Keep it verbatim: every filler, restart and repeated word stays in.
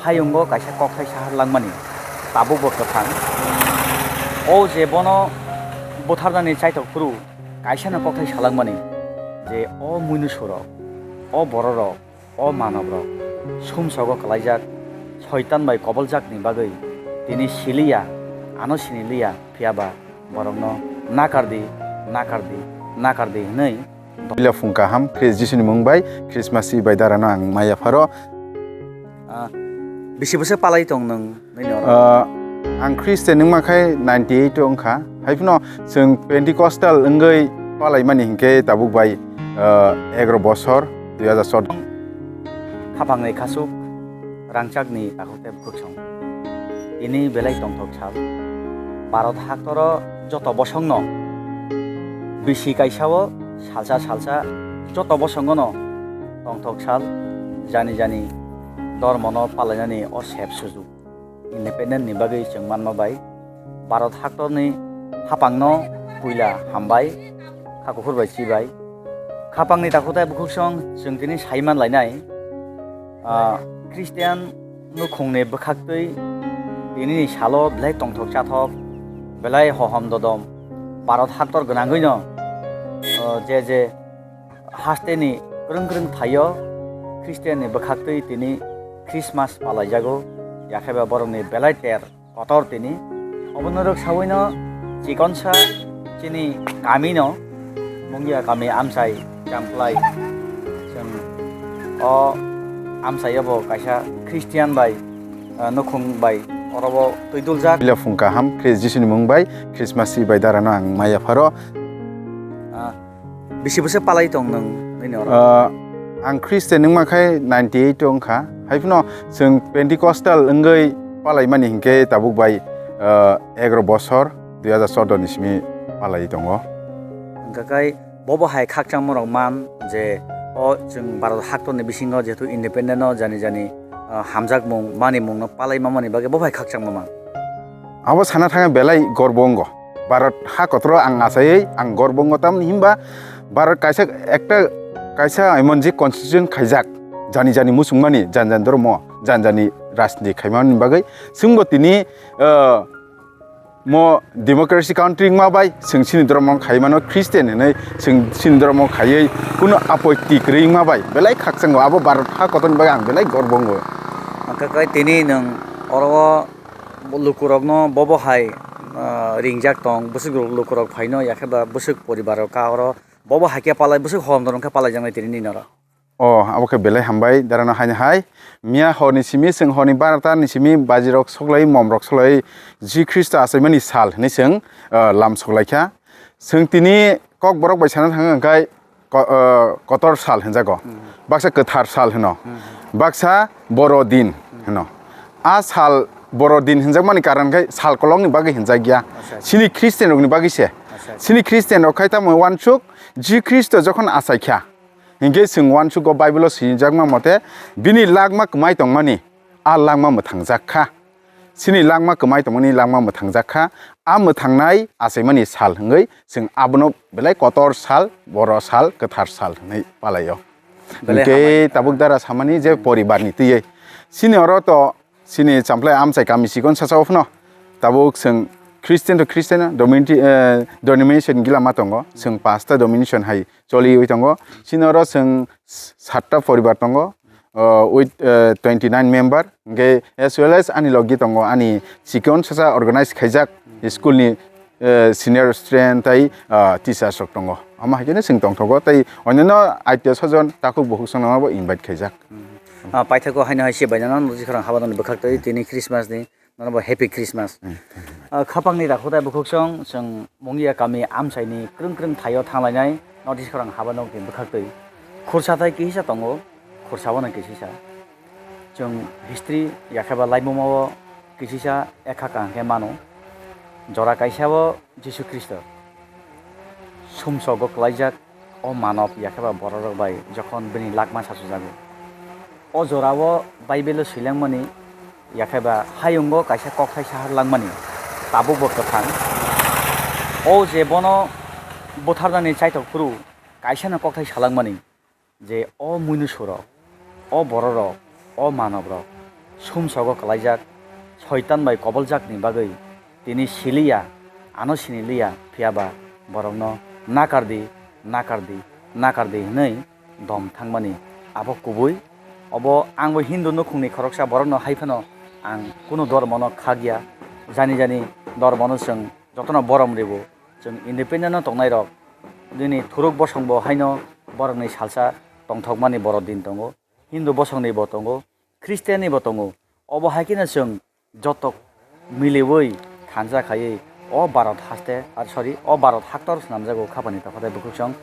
Hayungo kaisa kokthai sahar langmani, tabukbo kwthang. O je bono butharnani chaithok phuru kaisano kokthai salangmani, je o muinusurok, o bororok, o manobrok sumsogo kwlaijak, Soitan bai koboljakni bagwi tini siliya, ano siniliya, phiyaba borokno nakardi, nakardi, nakardi hwnwi Puila phung kaham, Khrist Jisuni mung bai, Christmas bai darano ang maya pharo. Ah, bisi bwswk palai tong nwng nini oro? Ah, ang Christian wngma khai ninety eight o wngkha. Haiphano chwng Pentecostal wngwi palaimani hinkhe tabuk bai, ah, egaro bosor, dui hajar choudo. Khapangni khasuk, rangchakni takhuk tei bwkhwksong. Tini belai tongthok sal. Bharat haktoro joto bosongno bisi kaisao salsa salsa joto bosongono tongthok sal, jani jani dormono palainani o sep sujuk. Independent ni bagwi chwng manma bai Bharat haktorni hapangno puila hambai, kha kuphur bai chibai. Khapangni takhutai bwkhwksong chwng tini sai man lainai, ah, Christian nukhungni bwkhaktwi tinini salo belai tongthok chathok, belai hohom dodom, Bharat haktor gwnangwino, ah, je je hasteni kwrwng kwrwng thaio Christian ni bwkhaktwi tini Christmas palaijago, yakheba borokni belai ter kotor tini. Obono rwk sawino chikonsa chini kamino, Mungia kami amchai Champlai. Chwng o amchaio bo kaisa Christian bai, ah, nukhung bai oro bo twi duljak. Puila phung kaham, Khrist Jisuni mung bai, Christmas bai darano ang maya pharo. Ah, Bisi bwswk palai tong nwng nini oro? Ah, ang Christian wngma khai ninety eight o wngkha. Haiphano chwng Pentecostal wngwi palaimani hinkhe tabuk bai, ah, egaro bosor, dui hajar choudo ni simi palai tongo. Hwnkha khai bobo hai khakchangma rok man je o chwng Bharat haktorni bisingo jehetu independent o jani jani, ah, hamjakmung, manimung no palai mamani bagwi bobo hai khakchangma man. Abo sana thangwi belai gorbo wngo. Bharat ha kotoro ang achaiwi ang gorbo wngo, tamni himba Bharat kaisa ekta, kaisa emon je constitution khaijak, jani jani muchungmani, jani jani dhormo, jani jani rajniti khaimani bagwi chwngbo tini, ah, mo democracy country wngma bai chwng chini dhormo khaimano Christian hinwi chwng chini dhormo khaiwi kunu apotti kwrwi wngma bai belai khakchango. Abo Bharat ha kotorni bagwi ang belai gorbo wngo. Hwnkha khe tini nwng oro o lukurokno bobo hai, ah, ringjak tong, bwswk lukurok phaino, yakheba bwswk poribar rok ka oro, bobo hai khe palai, bwswk hom dorong khe palaijaknai tini nini oro. O, abo khe belai hambai, darano haino hai. Miya horni simi, chwng horni barota ni simi, bajirok soklai, momrok soklai, Jisu Khristo achaimani sal hinwi chwng, ah, lam soklaikha. Chwng tini Kokborok bai sana thang kha, ko-, ah, kotor sal hinjago. Hmm. Baksa kwthar sal hino. Hmm. Baksa boro din hino. A sal boro din hinjakmani karon khe sal kolokni bagwi hinjak ya. Acha, acha. Chini Christian rokni bagwi se. Acha, acha. Chini Christian rok khai tamo uansuk Jisu Khristo jokhon achaikha. Hinkhe chwng uansugo Bible-o swijakma mote, bini lakma kwmai tongmani, a lakma mwthangjak kha. Chini lakma kwmai tongmani lakma mwthangjak kha. A mwthangnai achaimani sal hwngwi chwng abono belai kotor sal, boro sal, kwthar sal hwnwi palaio. Belai hinkhe hambai. Tabuk dara samani je poribarni twiwi. Chini oro to Chini Champlai amchai kami chikon sacha o phano tabuk chwng Christian to Christian dominati-, eh, denomination gila ma tongo. Chwng pasta domination hai choliwi tongo. Chini oro chwng satta poribar tongo, uh, with, uh, twenty nine member. Hwnkhe as well as ani logi tongo ani chikon sacha organize khaijak school ni eh, senior student tai, ah, teachers rok tongo. Omo hai khe no chwng tongthogo tei onyono aitya sojon takhuk bukhuk songno bo invite khaijak. Hmm. Ah, paithago haino hai se bainano nokjwk khorang habanokni bwkhak twi tini Christmas ni nono bo happy Christmas. Hmm. Ah, khapangni takhuk tai bukhuk song chwng Mungia kami amchaini kwrwng kwrwng thaio thanglainai nokjwk khorang habanokni bwkhak twi khursa tai kisa tongo, khursa bono kisisa. Chwng history yakheba laimungmao kisisa ekha kaham khe mano. Jora kaisao Jisu Khristo sumsogo kwlaijak o manob yakheba bororok bai jokhon bini lakma sachujago. O jorao Bible-o swilangmani yakheba hayungo kaisa kokthai sahar langmani tabukbo kwthang. O je bono butharnani chaithok phuru kaisano kokthai salangmani. Je o muinusurok, o bororok, o manobrok sumsogo kwlaijak, Soitan bai koboljakni bagwi tini siliya, ano siniliya, phiyaba borokno nakardi, nakardi, nakardi hwnwi dom thangmani abo kubui. Obo angbo Hindu nukhungni khoroksa borokno hai phano ang kunu dormono khakya, jani jani dormono chwng jotono borom rwo, chwng independent-o tongnairok nini thuruk bosongbo haino borokni salsa tongthokmani borok din tongo, Hindu bosongnibo tongo, Christian-nibo tongo. Obo hai kheno chwng joto miliwi thansa khaiwi o Bharat haste, ah, sorry, o Bharat haktor swnamjago khapani tokhatai bwkhwksong.